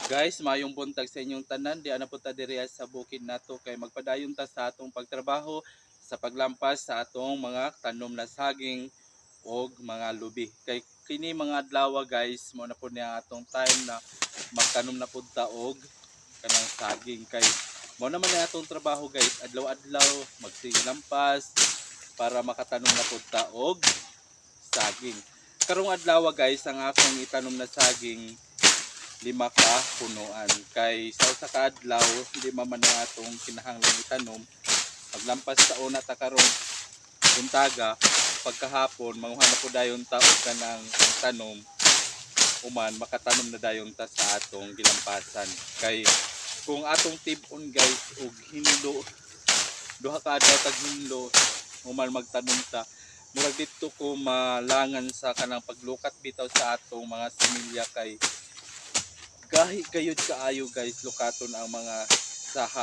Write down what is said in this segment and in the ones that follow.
Guys, maayong buntag sa inyong tanan. Di ana po ta diri sa bukid nato kay magpadayon ta sa atong pagtrabaho sa paglampas sa atong mga tanom na saging og mga lubi. Kay kini mga adlaw, guys, mo na po niya atong time na magtanom na pud ta og kanang saging kay mao naman ni atong trabaho, guys, adlaw-adlaw magsiglampas para makatanom na pud ta og saging. Karong adlaw, guys, ang akong itanom na saging 5 ka punuan kay sa usa ka adlaw 5 man ang atong kinahanglan itanom. Paglampas sa una ta karong buntaga, pagkahapon manguha na po dayon ta og kanang tanom, human makatanom na dayon ta sa atong gilampasan. Kay kung atong tib-on, guys, og hinlo, duha ka adlaw tag hinlo human magtanom ta, murag didto ko malangan sa kanang paglukat bitaw sa atong mga similya kay gahi gayud kaayo, guys, lukaton ang mga saha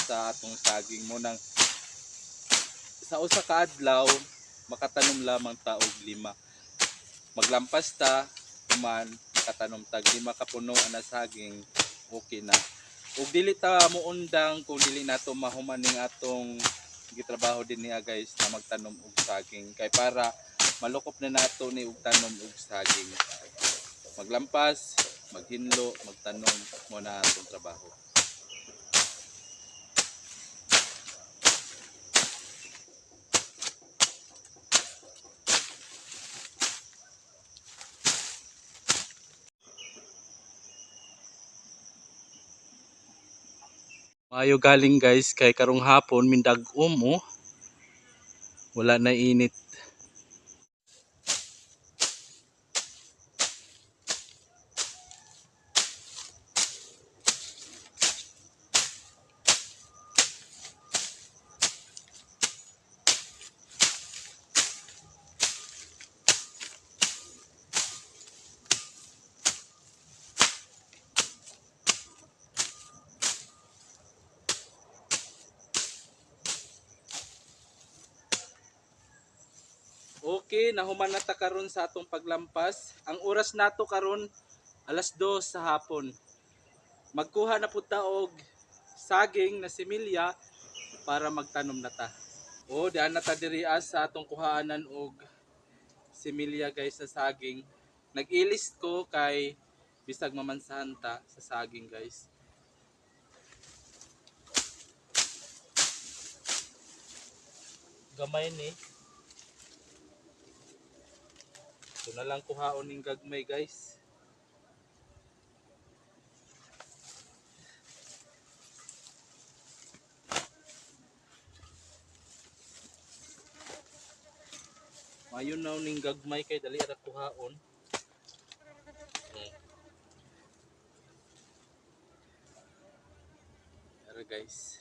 sa atong saging. Mo nang sa usa ka adlaw makatanom lamang ta og 5. Maglampas ta, human makatanom tag 5 ka puno na saging, okay na. Ug dili ta muundang kung dili nato mahuman ning atong gitrabaho din niya, guys, na magtanom og saging kay para malukop na nato ni og tanom og saging. Maglampas, maghinlo, magtanom, mo na atong trabaho. Maayo galing, guys, kay karong hapon mindag-om oh. Wala na init. Okay, nahuman na ta karon sa atong paglampas. Ang oras nato karon 2:00 sa hapon. Magkuha na pud ta og saging na similya para magtanom na ta. O, dian na ta diri sa atong kuhaanan og similya, guys, sa saging. Nag-ilist ko kay bisag mamansahan ta sa saging, guys. Gamay ni. Ito na lang kuhaon ning gagmay, guys. Mayon na ning gagmay kay dali ra kuhaon. Tara, guys.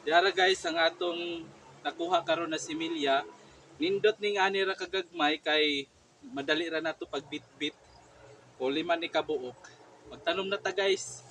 Diara, guys, ang atong nakuha karon na similya. Nindot ning ani ra kagagmay kay madali ra nato pagbitbit o 5 ni kabuok. Magtanom na ta, guys.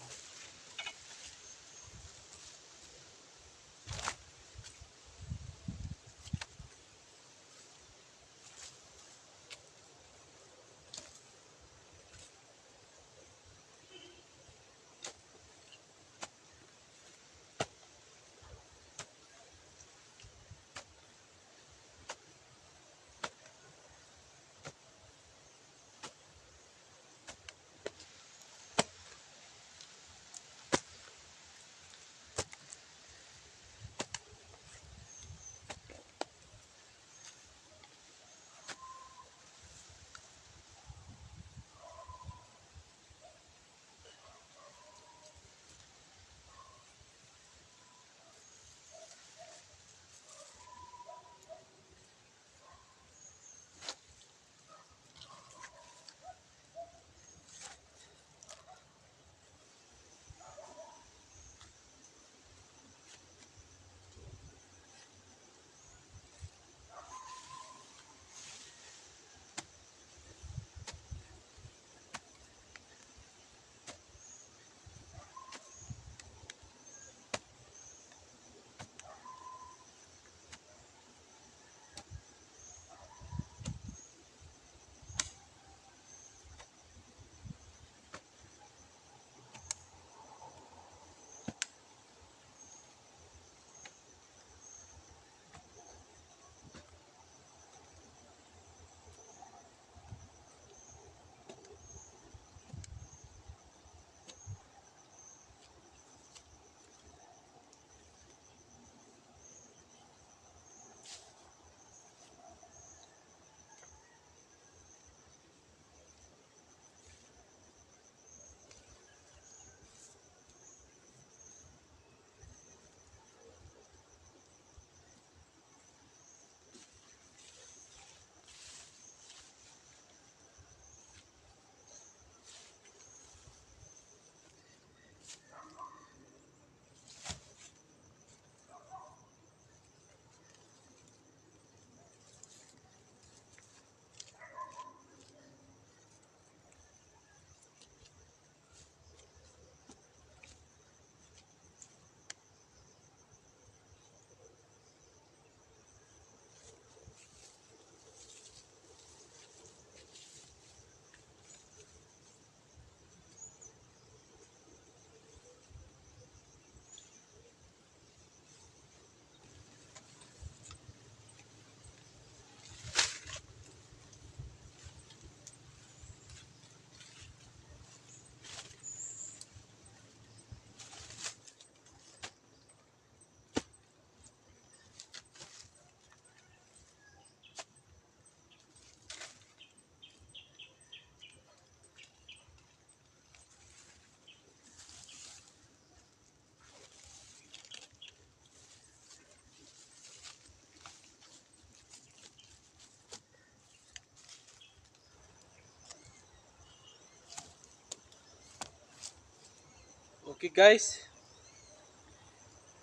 Okay guys,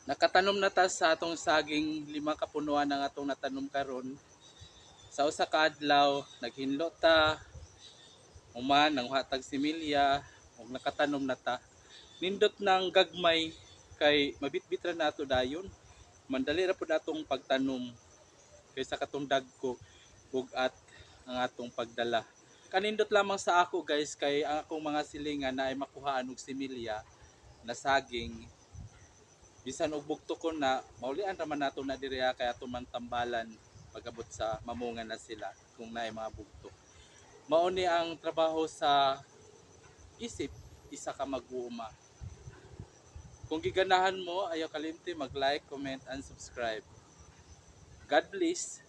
nakatanom na ta sa atong saging, lima ka punuan ang atong natanom karon. Sa usa ka adlaw, naghinlo ta, human nanguha tag similya ug nakatanom na ta. Nindot ng gagmay kay mabitbit ra nato dayon. Mandali ra pud atong pagtanom kaysa katong dagko, bug-at ang atong pagdala. Kanindot lamang sa ako guys, kay ang akong mga silingan na ay makuhaan og similya na saging, bisan og bugto ko na maulian ra man nato na diri kay ato man tambalan pag-abot sa mamunga na sila kung naay mga bugto. Mao ni ang trabaho sa isip isa ka mag-uuma. Kung giganahan mo, ayaw kalimti mag-like, comment and subscribe. God bless.